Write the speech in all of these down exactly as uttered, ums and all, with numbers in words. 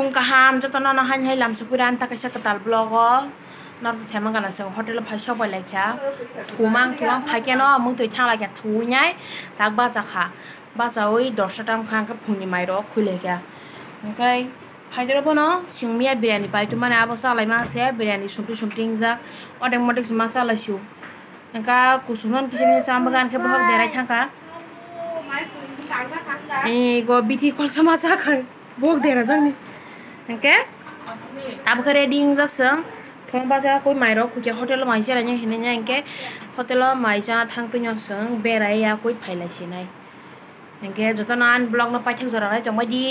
Kaham jotono no haini hai lam sukpira ani ta kaisa kwtal vlog o norok saiman gana chwng hotel o phai sok bai lai kha. Thumang thumang phai khe no mung twi thang lai kha thuwi nai tak bacha kha. Bachawi dosta tam kha hwnkhe phungni mairok khwi lai kha. Hwnkhe phaidoro bono chwng miya biryani pai tongmani abo cha lai ma se biryani sumti sumti wngjak odek modek se ma cha lai su. Hwnkhe kusum no kisa misa cha bagwi ani khe bohok derai thang kha. Ego bithi kolsa ma cha kha. Bok dera jani. Hingke tabuk khe ready wngjak chwng. Thong bacha koi mairok huke hotel o mai chera hinwi hingke hotel o mai cha thang twi no chwng berai ya koi phailai sinai. Hingke jotono ani vlog no paithak jora nai tongbai di.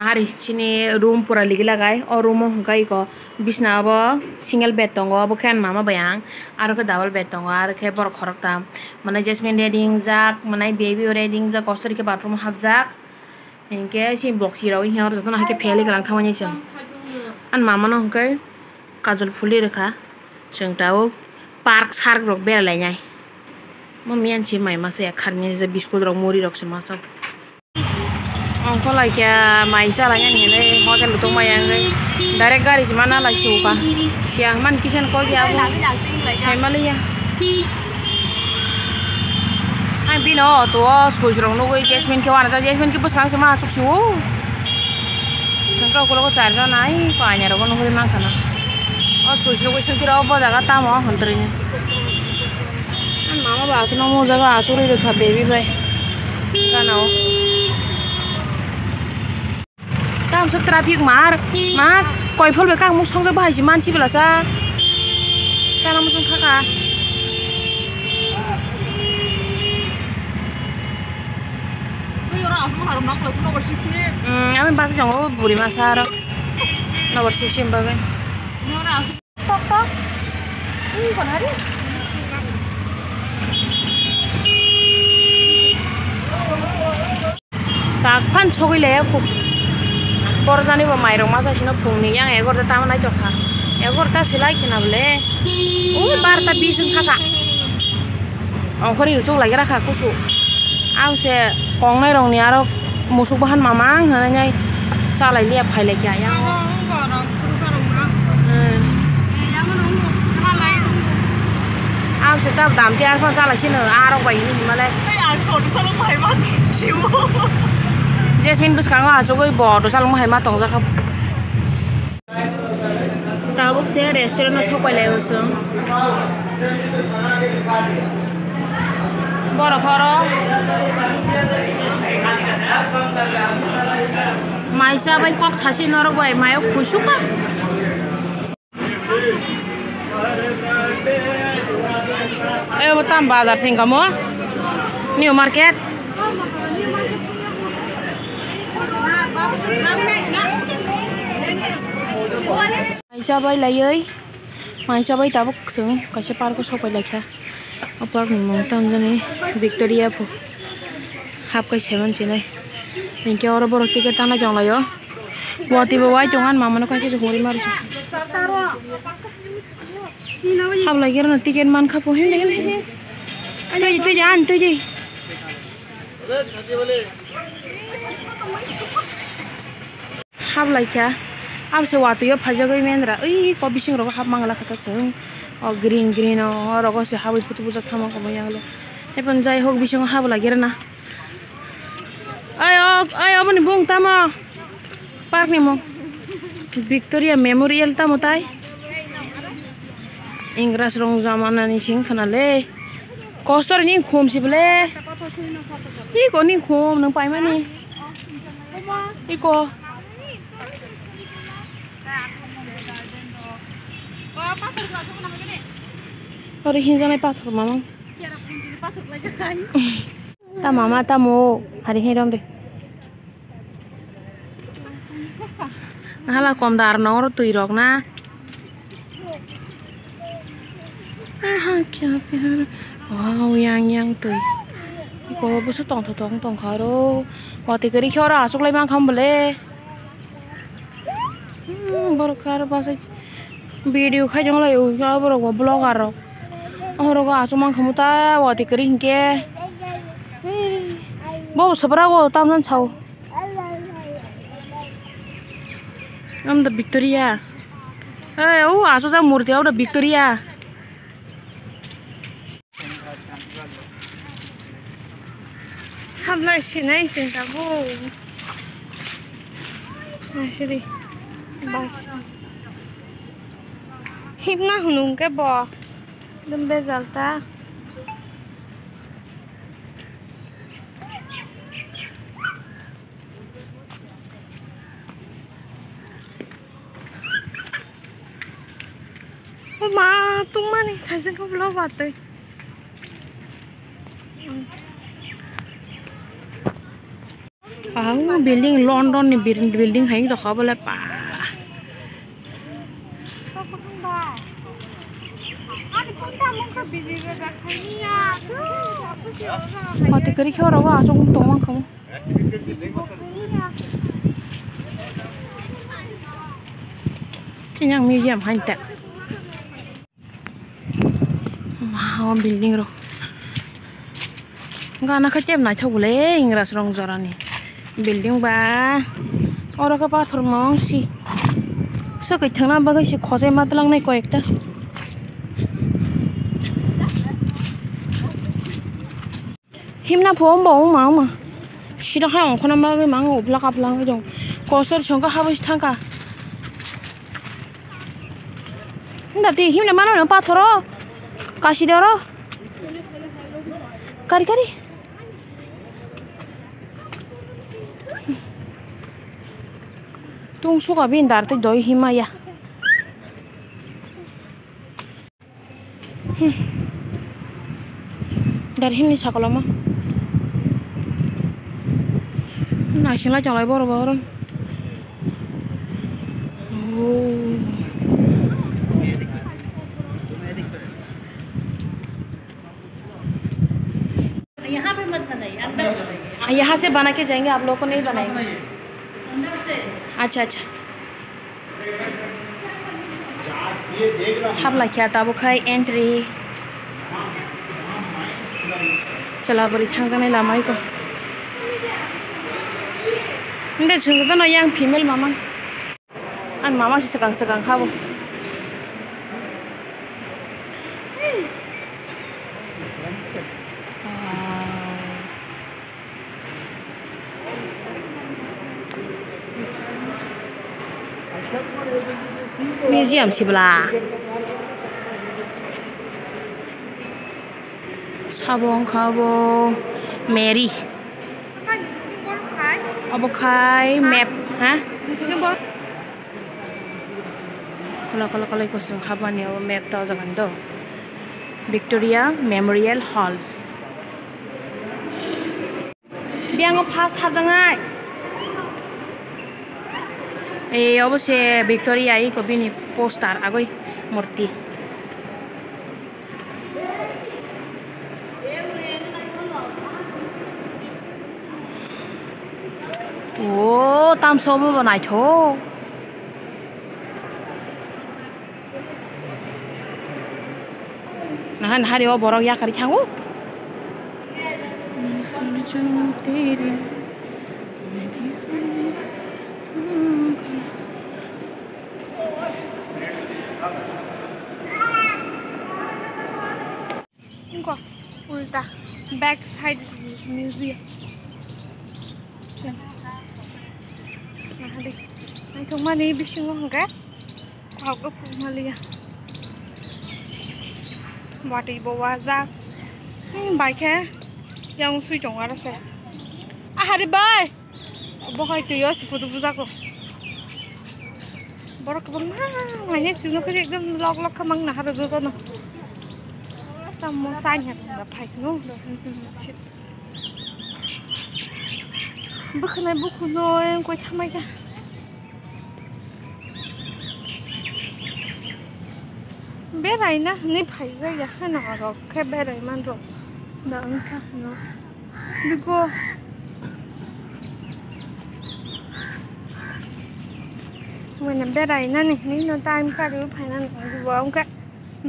Ari chini room pura ligi lagai. O room o hingke iko bisna obo single bed tongo. Obo khe ani mama bai ang. Aro khe double bed tongo. Aro khe borok khoroktham. Mane Jasmine ready wngjak. Mane baby o ready wngjak. Kosori khe bathroom o hapjak. Hinkhe chini boksi rok hinkhe oro jotono haikhe phiyali kwlang thangmani chwng. Ani mama no hinkhe kajol phuli rwkha chwng tabuk park sark rok berai lainai. Mami ani se mai masa ya kharmani je biscuit rok muri rok se masa. Ongkho lai khe mai cha lai ani hinwi hotel rok tongmani hinwi direct gari se mana lai se uka. Siya man kisa ni kok ya bo. Saimaliya. Ang bini o auto o switch rok nugwi Jasmine khe uanajak, Jasmine khe bwskang se ma aswk se o. Sengkhe ukulok o charjon ai ko aina rok o nugwi mankha na. O switch nugwi sengkhe o jaga tamo hwntrwini. Ang mama ba aswk no o jaga aswk rwi rwkha baby bai. Gana o. Tamo se traffic mar, mar, koiphol bai kang muk songjak bahai se mansi bela sa. Chana muchung khaka. Hmm, ami bus jongo buri masa aro. Nogor sip sim bagwi. Tok tok. Ih, kon hari? Tak phan sogwi le ya khub. Borjani bo mairok masa sino phungni yang egarota tamo naitok kha. Egarota se lai khna bole. Ui, barota bis wng kha kha. Ongkhorwi rwchuk lai gra kha kusu. Ang se kongnai rokni aro musuk bahan mamang hinwi nai chalai liya phai lai kha yang. Hmm. Ang se tab dam tiar phan chalai sino arok bai hinwi himalai. Jasmine bwskango achugwi bo dosa lwng hai ma tongjak kha. Tabuk se restaurant o sopai lai o chwng. Borok oro mai cha bai kok sasi norok bai mayo kuisuk kha. Ebo tam bazar sing kamo new market. Mai cha bai laioi, mai cha bai tabuk chwng kaisa park o sopai lai kha. O park ni mung tamo jani Victoria pho hap kai seven sinai. Hinkhe oro borok ticket tangna chong lai o. Watwi bo wai tongo ani mama no kaisa se hori mari se. Hap lai khe rw no ticket man kha pho himle himle. Twi twi an twi twi. Hap lai kha. Abo se watwi o phaijagwi mendra. Ui ko bising rogo hap mangla kha ta chwng. O green green o rogo se habwi phutu bujak thangma komo yang le. Ephano jai hok bisingo hap lai khe rw na. Ai o, ai oboni bung tamo? Park ni mung. Victoria Memorial tamo tai? Ingras rong jamana ni sing khana le. Kostor ni khum si bole. Iko ni khum nang pai mani. Iko. Ori hinjanai pathor mamang. Ta mama tamo hari hai rom de. Hala kom dar nong ro twi rok na. Aha kya pyar. Wow yang yang twi. Ko busu tong tong tong kha ro. Wati kari khe oro asuk lai mang kham bole. Hmm, borok khe aro bachai video khai tong lai o, abo rok bo vlogger rok. O rok o achuk mang khamu ta wati kwrwi hinkhe. Bo swpra o tam jani sao. Am da Victoria. Hey, oh, aso ja murti, oh, da Victoria. Hablai sinai sing tabuk. Naisidi. Himna hunung ke bo. Dum bejal ta. O ma, tungmani thaising khe ulo watwi. Ah, building, London ni bir-, building hai wngtokha bole pa. Hati kwrwi khe oro o aswk tongmang kha. Chini ang museum hai ta. Wow, building rok. Gana khe tep naithok le Ingras rong jorani building ba. Oro khe pathor mong si. Swkwi thangna bagwi si khosai ma twlangnai koi ekta. Himna pho wngbo wngma wngma. Sida hai ongkhorna bagwi mang uphla kaphla wngwi tong. Kosor songkha habwi thangkha. Dati himna mano no pathoro. Kasi doro. Kari kari. Tung suka bin dar te doi himaya. Dar himni sakoloma. Naising lai chonglai boro boro. Oh. यहाँ पे मत बनाइए, अंदर बनाइए। यहाँ से बना के जाएंगे, आप लोग को नहीं बनाएंगे। अंदर से। अच्छा, अच्छा। Hap laikha tabuk khai entry. Chwla bwrwi thangjaknai lama iko. Hwnkhe chwng jotono yang female mamang. Ani mama se swkang swkang kha bo. Museum sibla. Sabo wngkha bo Mary. Obo khai map, ha? Kola kola kola kusung habani obo map ta o jaga ni do. Victoria Memorial Hall. Biyango first hapjaknai. Ei, obo se Victoria iko bini poster agoi murti. O, tamso obo bo naithok. Nahan hari o borok yakari thango. Wngkha ulta back side museum. Chwng nahadi naithokmani bisingo hwnkhe kok buphang maliya. Watwi bo wajak. Hmm, bai khe yang swi tongo aro se. Ahari bai. Bo hai twi o se photo bujako. Borok kwbangma haino chwngno khe ekdom lok lok khe mang naharo jotono. Tamo sai ha tong da phai no. Bwkhwnai bukhunoi koi thamai kha. Beraina hwnwi phaijak ya hano rok khe berai man rok da wngsa hwno. Bigo. Wngkha berai nani hinwi no time kariui phainani wngkha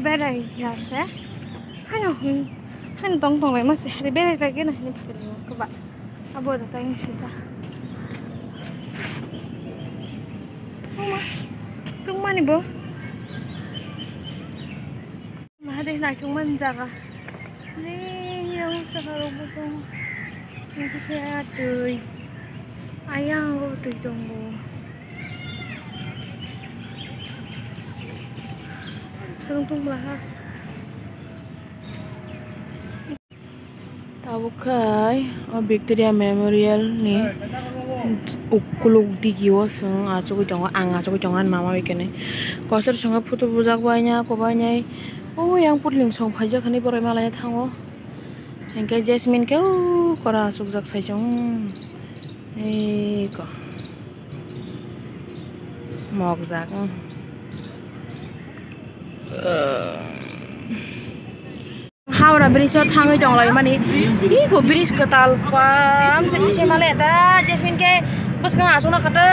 berai ya se. Haino hin, haino tong tong lai ma se hari berai lai gana hinwi phaikhe wngkha ba. Abo da tai sisa. Tungmani bo. Maha de naithokmani jaga. Le, yang saka rok bo tongo. Nokhe twi. Ayang o twi tongo. Salong tong bwla ha. Tabuk khai o Victoria Memorial ni ukuluk digi o chwng achugwi tongo, ang achugwi tongo ani mama bai khe nai. Kosor chwngno photo bujak bai ya, kobai nai. O yang putling song phaijak hinwi borai malai thango. Hinkhe Jasmine khe o kora achukjak sai chwng. Ei ko. Mokjak. Howrah Bridge o thangwi tonglaimani. Iko bridge kwtal. Bam se kisa male da Jasmine khe bwskang aswkno khata.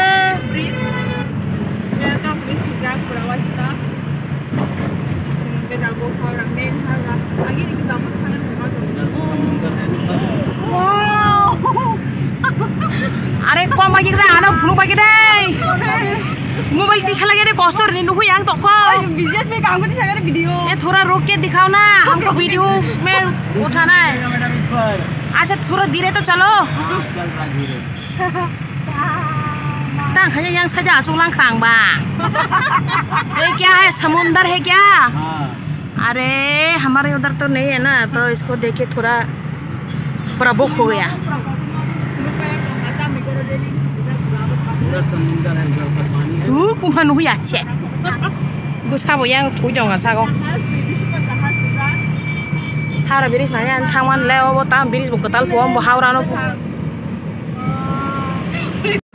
Wow! Are kom bagi kra ano phunuk bagi dai. Mobile ti khala gede kostor ni nuhu yang toko. Business me kaam kati sagare video. E thora ruk ke dikhao na, humko video mein uthana hai. Acha thora dhire to chalo. Tang khaye yang saja asuk lang khang ba. Ye kya hai, samundar hai kya? Are hamare udhar to nahi hai na, to isko dekh ke thora pura bok ho gaya. Dhur kumha nuhi ache. Bwsabo yang thui dong sago. Howrah bridge nai ang thangman le obo tam bridge bo kwtal pho, bo Howrah no.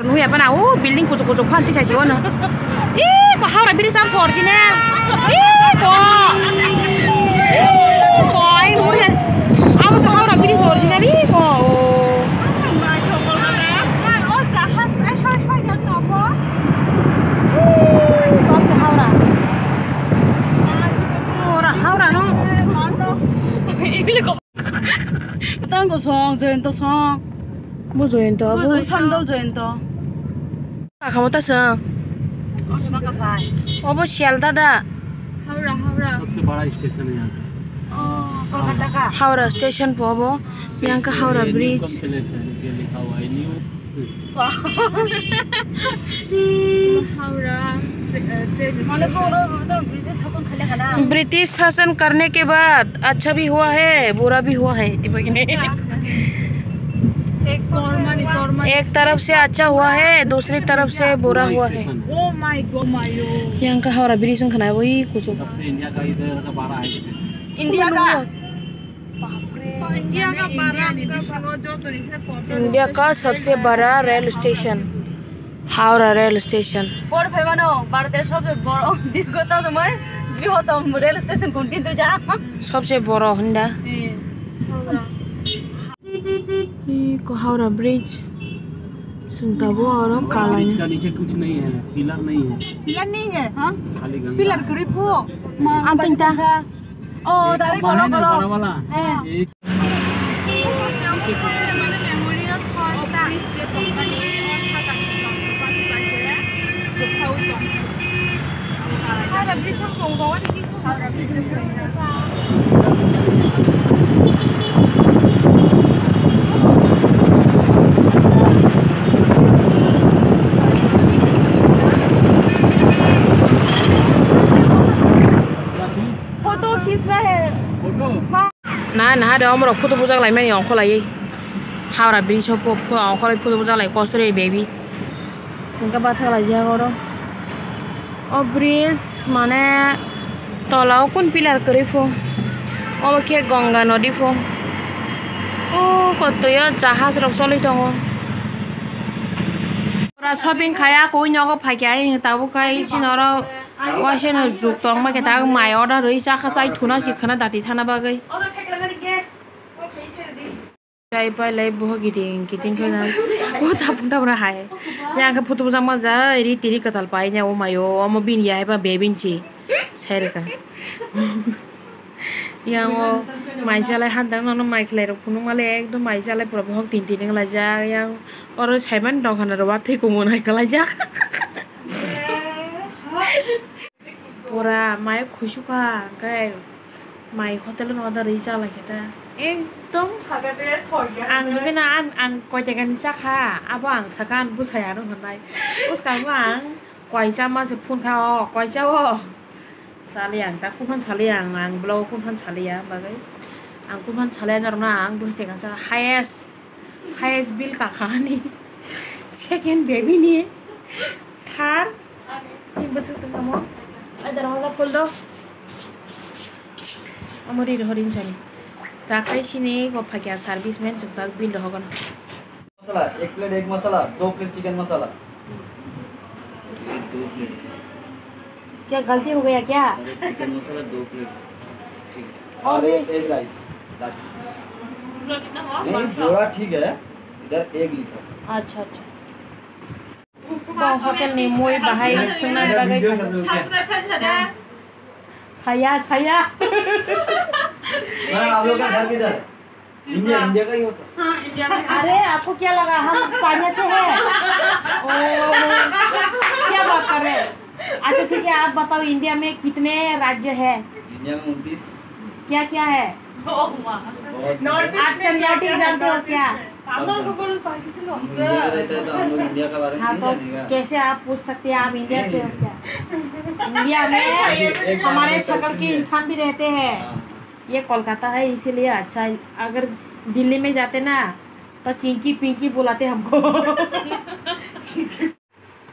Nuya pana o building kuchuk kuchuk phan tisa si ono. Ih, ko Howrah bridge abo original. Ih, ko. Ih, ko, ai nuya. Abo so Howrah bridge original, ih, ko. O jahaj, eh, sorry, sorry, no, no, no. Ih, ko so Howrah. Ora Howrah no. Tang ko song, Jayanta song. Bo Jayanta, bo Jayanta. Sandal Jayanta. Kakamo ta song. Obo Sialda da. Howrah, Howrah. सबसे बड़ा स्टेशन है यहाँ का। Oh, Kolkata ka? Howrah station po obo. Yang ka Howrah bridge. ये लिखा हुआ है new. Howrah, uh, train station. British शासन करने के बाद अच्छा भी हुआ है, बुरा भी हुआ है, tipo gini. एक तरफ से अच्छा हुआ है, दूसरी तरफ से बुरा हुआ है. Oh my God, my God. Yang ka Howrah bridge wngkha na ui kuchuk. सबसे इंडिया का इधर का बड़ा है स्टेशन। इंडिया का? India ka bara. India ka sabse bada rail station, Howrah rail station. Por phaimano, Bharoter sobse boro, dirghotom, brihotom rail station kuntin to ja? Sabse boro hinda. Iko Howrah bridge. Sung tabo oro kalai. इसका नीचे कुछ नहीं है, पिलर नहीं है। पिलर नहीं है, हाँ? खाली गंगा। पिलर गरीब हो। Anting ta. Oh, dari kono kono. Eh. Photo khicna hai. Na, na, de omorok photo bujak laimani ongkholaiwi. Howrah bridge o pho-, pho-, ongkholai photo bujak lai kosre baby. Sengkhe bathak laijak oro. O bridge mane tola o kun pillar kwrwi pho. Obo khe Ganga nodi pho. O kotoi o jahaj rok choli tongo. Pura shopping khai a koi nogo phaikhe ai tabuk khai chini oro. Waisa no juk tong ma khe ta mai order rwi chakha chai thuna si khana dati thana bagwi. Chai pai lai boho giting giting khana. O tapung tapra hai. Yang khe photo bujak ma jai ri tiri kwtal pai nya o mayo omo bini ya hai ba bebin si. Sai rwkha. Yang o mai chalai han tang nono mai khlai rok phunuk male ekdom mai chalai pura bohok tin tin wng laijak yang oro saiman dong khana rok watwi kumun hai kwlaijak. Ora mai khuisukha, hwnkhe mai hotel no order rwi chalai khe ta. Ekdom ang jodi na ang, ang koi takani chakha, abo ang sakha ang bwsai ano hwnwi. Bwskango ang koi chama se phone kha, o koi cha o. Chali ang ta, kufan chali ang, ang vlog o kufan chali ya, bagwi ang kufan chali ya, norok no ang bwsai takani chakha highest. Highest bill kakha ani. Second baby ni. Third. Ni bwswk swng tamo. Ai darwaja khol do. Amo ri rohor insani. Takhai sini go phakya service man chwk tak bill rohogon. मसाला, एक plate egg मसाला, दो plate chicken मसाला। ये दो प्लेट। क्या गलती हो गया क्या? अरे, चिकन मसाला दो प्लेट। ठीक है। और और भी? एक, एक राइस, लास्ट। पूरा कितना हुआ? नहीं, पाँच सौ। जोड़ा ठीक है, इधर एग लिखा। अच्छा, अच्छा। Hotel ni mui bahai swngnani bagwi khaya, khaya. हाँ, आप लोग का घर किधर है? इंडिया, इंडिया का ही होता। हाँ, इंडिया में। अरे, आपको क्या लगा हम चाइना से हैं? ओ, क्या बात कर रहे हैं? अच्छा, ठीक है, आप बताओ, इंडिया में कितने राज्य है? इंडिया में उनतीस। क्या क्या है? ओ माँ। बहुत है। अच्छा, नॉर्थ ईस्ट में क्या क्या है? नॉर्थ ईस्ट में। हम लोग को बोलो, पाकिस्तान में। हम लोग इंडिया का रहता है, तो हम लोग इंडिया के बारे में हाँ, नहीं तो जानेगा। कैसे आप पूछ सकते हैं, आप इंडिया से हो क्या? इंडिया में हमारे शक्ल के इंसान भी रहते हैं। हाँ। ये कोलकाता है, इसीलिए अच्छा है। अगर दिल्ली में जाते ना, तो चिंकी पिंकी बुलाते हमको।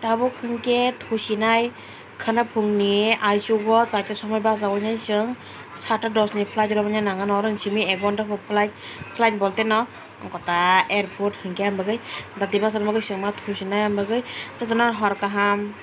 Tabuk hwnkhe thusinai khwnaphungni aichugo charta somoi bachaui nai chwng sata dos ni flight romani nangano, oro simi ek ghonta khe flight, flight bolte no kota airport hwnkhe, ang bagwi dati bachar bagwi chwngma thusinai, ang bagwi jotono hor kaham.